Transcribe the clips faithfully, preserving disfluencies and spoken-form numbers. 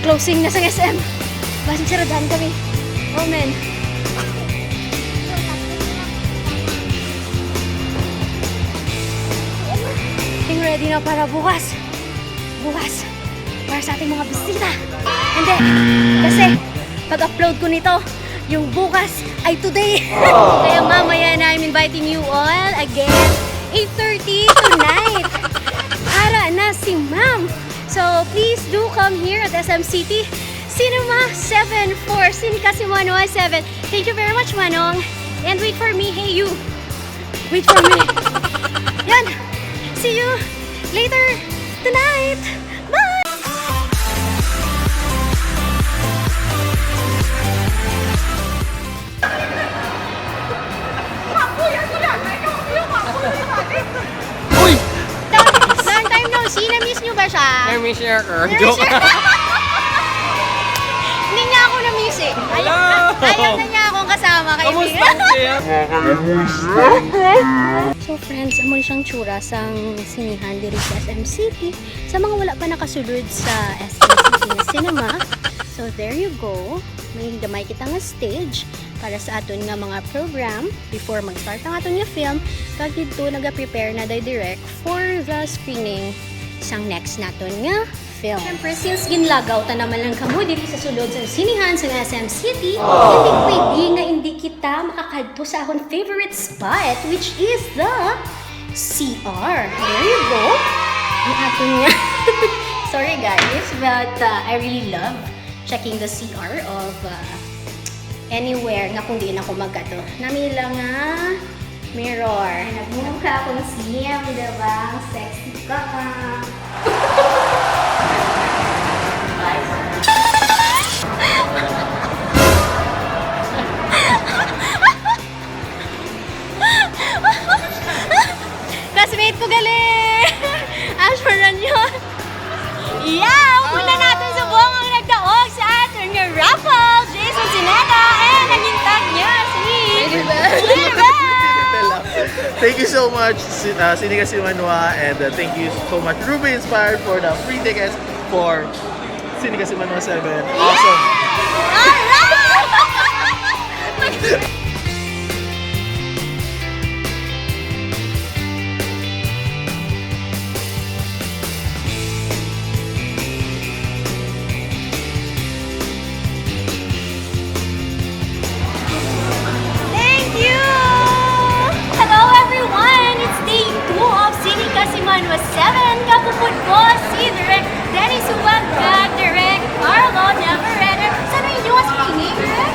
Closing na sa S M. Basin saradahan kami. Oh, man. Getting ready na para bukas. Bukas. Para sa ating mga bisita. And then, kasi, pag-upload ko nito, yung bukas ay today. Kaya mamaya na, I'm inviting you all again, eight thirty tonight. Ara na si Ma'am. So, please do come here at S M City Cinema seven for Cine Casimanwa seven. Thank you very much, Manong. And wait for me. Hey, you. Wait for me. Yan. See you later tonight. Bye! Uy! Long time no see. Na-miss nyo ba siya? Na-miss niya ako. Na-miss Joke. Niya. Hindi niya ako na-miss eh. Ayaw, Hello! Ayaw na niya akong kasama, kaibigan. Kamusta siya? So friends, amo siyang tsura sang sinihan diri sa S M City. Sa mga wala pa nakasulod sa S M City nga cinema, so there you go. May gamay kita nga stage para sa aton nga mga program before mag-start ang aton nga film. Kag didto naga-prepare na day direct for the screening sang next naton nga film. Siyempre, since ginlagaw ta naman lang kamo diri sa sulod sa sinihan sa S M City, hindi pwede nga hindi kita makakadto sa akon favorite spot, which is the C R. There you go. Ang aton nga. Sorry guys, but uh, I really love checking the C R of uh, anywhere nga kung diin ako magkadto. Nami lang nga mirror. Nagmumukha akong sim, diba? Ang sexy ka. Classmate ko gali! Ash Maranyon! Yeah! Ang una natin sa buong ang nagdaog sa aton nga raffle! Jason Sineta! And ang intag niya, si Later, Beth. Thank you so much, Si- uh, Sinika Simanwa, and uh, thank you so much, Ruby Inspired, for the free tickets for Sinika Simanwa seven. Awesome! Alright! Thank you! Hello everyone! It's day two of Sinika Simanwa seven. Kapupod ko si Direk Dennis Huwag kag Direk Carlo Navarrete. Sa inyo nga screening, Direk?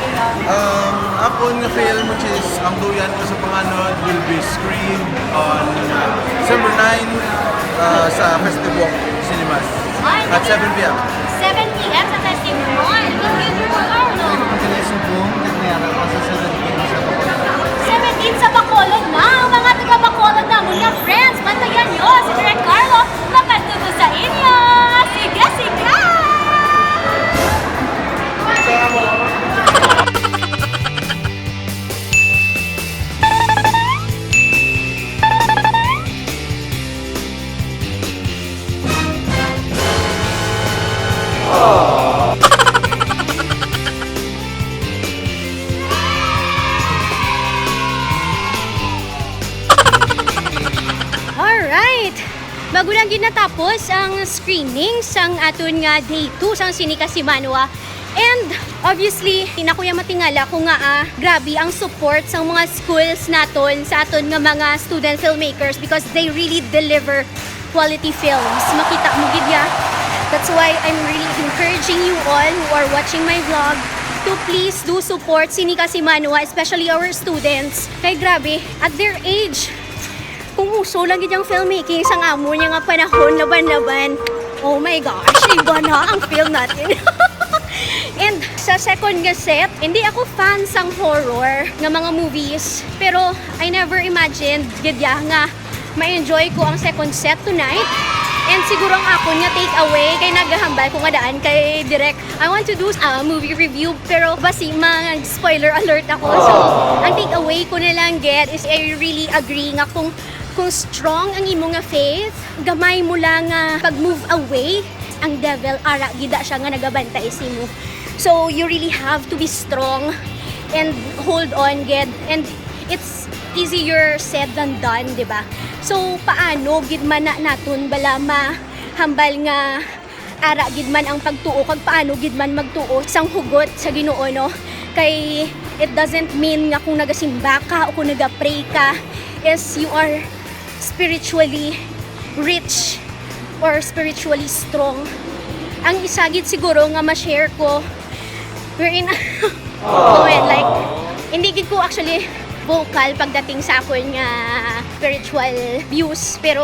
Um, akon nga film, which is Ang Duyan Ko sa Panganod, will be screened on uh, December nine uh, sa Festive Walk Cinemas Ay, at seven p m. Seven p m sa Festive Mall. Thank you, Direk Carlo. Ang Kalesubong, nagmayara ko sa seven p m sa Bacolod. Seventeen sa Bacolod na. Ang mga taga Bacolod namon nga friends, bantayan nyo si Direk Carlo. Makadto sa inyo. Sige, sige. Alright! Bago lang gid natapos ang screening sang aton nga day two sang Sinika Simanwa. And obviously, di na ko ya matingala kung nga ah, grabe ang support sang mga schools naton sa aton nga mga student filmmakers because they really deliver quality films. Makita mo gid ya. That's why I'm really encouraging you all who are watching my vlog to please do support Sinika Simanwa, especially our students. Kay grabe, at their age, kung uso lang gid ang filmmaking sang amo niya nga panahon, laban-laban. Oh my gosh, iba na ang film natin. And sa second nga set, hindi ako fan sang horror nga mga movies, pero I never imagined gid ya nga ma-enjoy ko ang second set tonight. And siguro ang akon nga take away kay nagahambal ko nga daan kay Direk, I want to do a movie review, pero basi mag-spoiler alert ako. So, ang take away ko na lang gid is I really agree nga kung kung strong ang imo nga faith, gamay mo lang nga pag-move away ang devil ara gid na siya nga nagabantay sa imo. So you really have to be strong and hold on gid. And it's easier said than done, di ba? So paano gid man na naton bala mahambal nga ara gid man ang pagtuo, kag paano gid man magtuo sang hugot sa Ginoo, no? Kay it doesn't mean nga kung nagasimba ka o kung nagapray ka is you are spiritually rich or spiritually strong. Ang isa gid siguro nga ma-share ko, wherein, oh, well, like, hindi gid ko actually vocal pagdating sa akon nga spiritual views, pero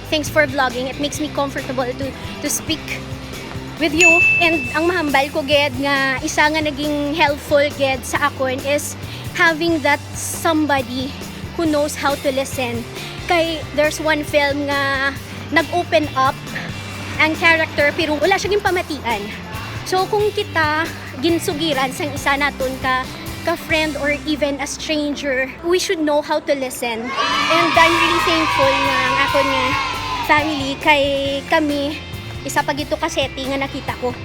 thanks for vlogging. It makes me comfortable to to speak with you. And ang mahambal ko gid nga isa nga naging helpful gid sa akon is having that somebody who knows how to listen. Kay there's one film nga nag-open up ang character pero wala siya ginpamatian. So kung kita ginsugiran sang isa naton ka ka friend or even a stranger, we should know how to listen. And I'm really thankful nga ang akon nga family kay kami isa pa gid to ka setting nga nakita ko.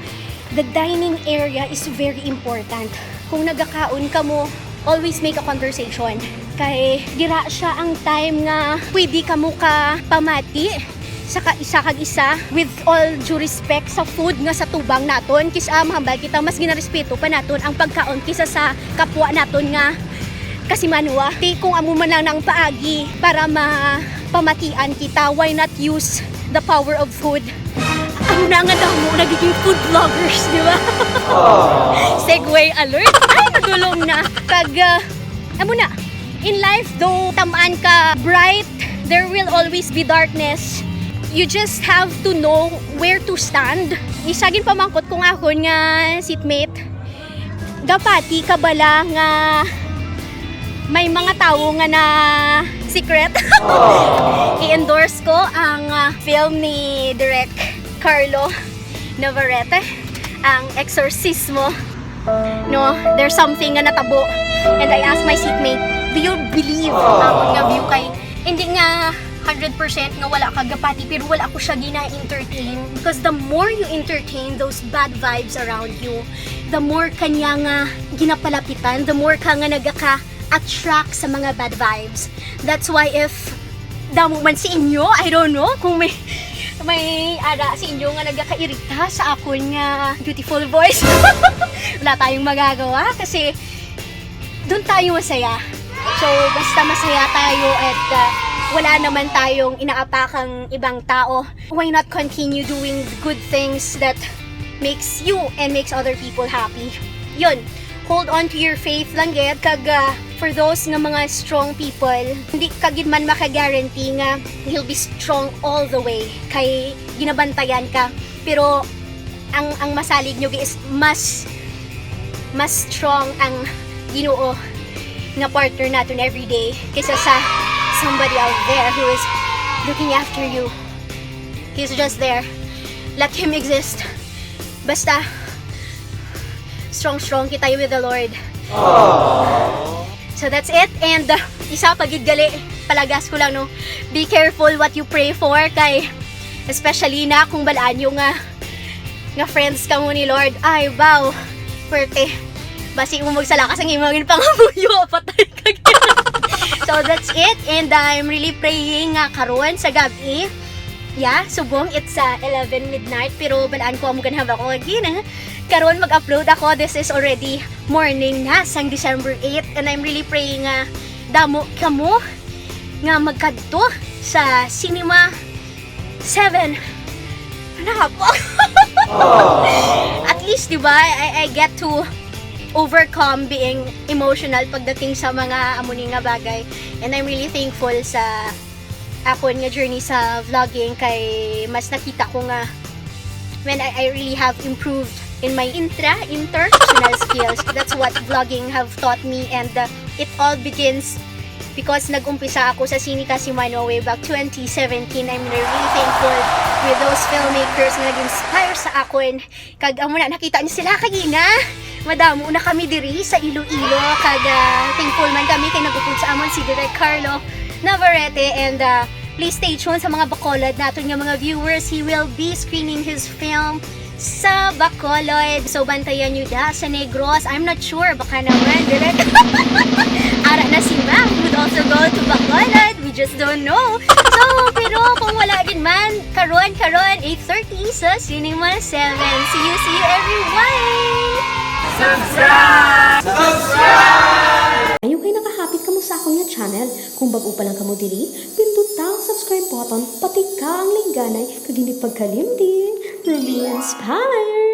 The dining area is very important. Kung nagakaon kamo, always make a conversation. Kay dira siya ang time nga pwede kamo ka pamati sa ka isa kag isa. With all due respect sa food nga sa tubang naton, kis-a mahambal kita mas ginarespeto pa naton ang pagkaon kisa sa kapwa naton nga kasimanwa. Ti kung amo man lang nang paagi para mapamatian kita, why not use the power of food? Amo na nga damo nagiging food vloggers, di ba? Segue alert. Ay, dulom na. Kag, ah, amo na. In life, though tam-an ka bright, there will always be darkness. You just have to know where to stand. Isa ginpamangkot ko nga akon nga seatmate, gapati ka bala nga may mga tawo nga na secret? I-endorse ko ang, ah, film ni Direk Carlo Navarrete, ang Exorcismo. No, there's something nga natabo. And I asked my seatmate, "Do you believe ang nga view?" Kay hindi nga hundred percent nga wala ka gapati, pero wala ko siya gina-entertain. Because the more you entertain those bad vibes around you, the more kanya nga ginapalapitan, the more ka nga nagaka-attract sa mga bad vibes. That's why if damo man sa inyo, I don't know kung may may ara sa inyo nga nagakairita sa akon nga beautiful voice. Wala tayong magagawa kasi doon tayo masaya. So, basta masaya tayo at, ah, wala naman tayong inaapakang ibang tao, why not continue doing good things that makes you and makes other people happy? Yun, hold on to your faith lang gid, kag, ah, for those nga mga strong people, hindi ka gid man maka-guarantee nga you'll be strong all the way kay ginabantayan ka. Pero ang, ang masalig nyo is mas, mas strong ang Ginoo nga partner naton every day kaysa sa somebody out there who is looking after you. He's just there. Let him exist. Basta strong, strong kita with the Lord. So that's it. And, uh, isa pa gid gali, palagas ko lang, no. Be careful what you pray for, kay especially na kung balaan nyo nga nga friends kamo ni Lord. Ay, wow. Pwerte. Basi mo magsala ka sa imong pangamuyo, patay ka. So that's it, and I'm really praying nga karon sa gabi. Yeah, subong it's, uh, eleven midnight, pero balaan ko amo ganhaba ko lagi na. Karon mag-upload ako. This is already morning na sang December eight, and I'm really praying nga damo kamo nga magkadto sa cinema seven. Nahapok. At least, di ba, I, I get to overcome being emotional pagdating sa mga amo ni nga bagay. And I'm really thankful sa akon nga journey sa vlogging kay mas nakita ko nga when I, I really have improved in my intra, interpersonal skills. That's what vlogging have taught me, and, uh, it all begins because nag-umpisa ako sa Sine Casimano way back twenty seventeen. I'm really thankful with those filmmakers nga nag-inspire sa akon. Kag amo na, nakita niyo sila kagina. Madamo na kami diri sa Iloilo. Kag, ah, thankful man kami kay nag-upod sa amon si Direk Carlo Navarrete, and, ah, Please stay tuned sa mga Bacolod naton nga mga viewers. He will be screening his film sa Bacolod. So, bantayan nyo da sa Negros. I'm not sure. Baka naman. Direct. Ara na si Ma'am would also go to Bacolod. We just don't know. So, pero kung wala gid man, karon, karon, eight thirty sa Cinema seven. See you, see you everyone! Ayaw kay nakahapit kamo sa akong nga channel. Kung bag-o pa lang kamo diri, pinduta ang subscribe button, patika ang lingganay, kag hindi pagkalimti. Romeo Inspire!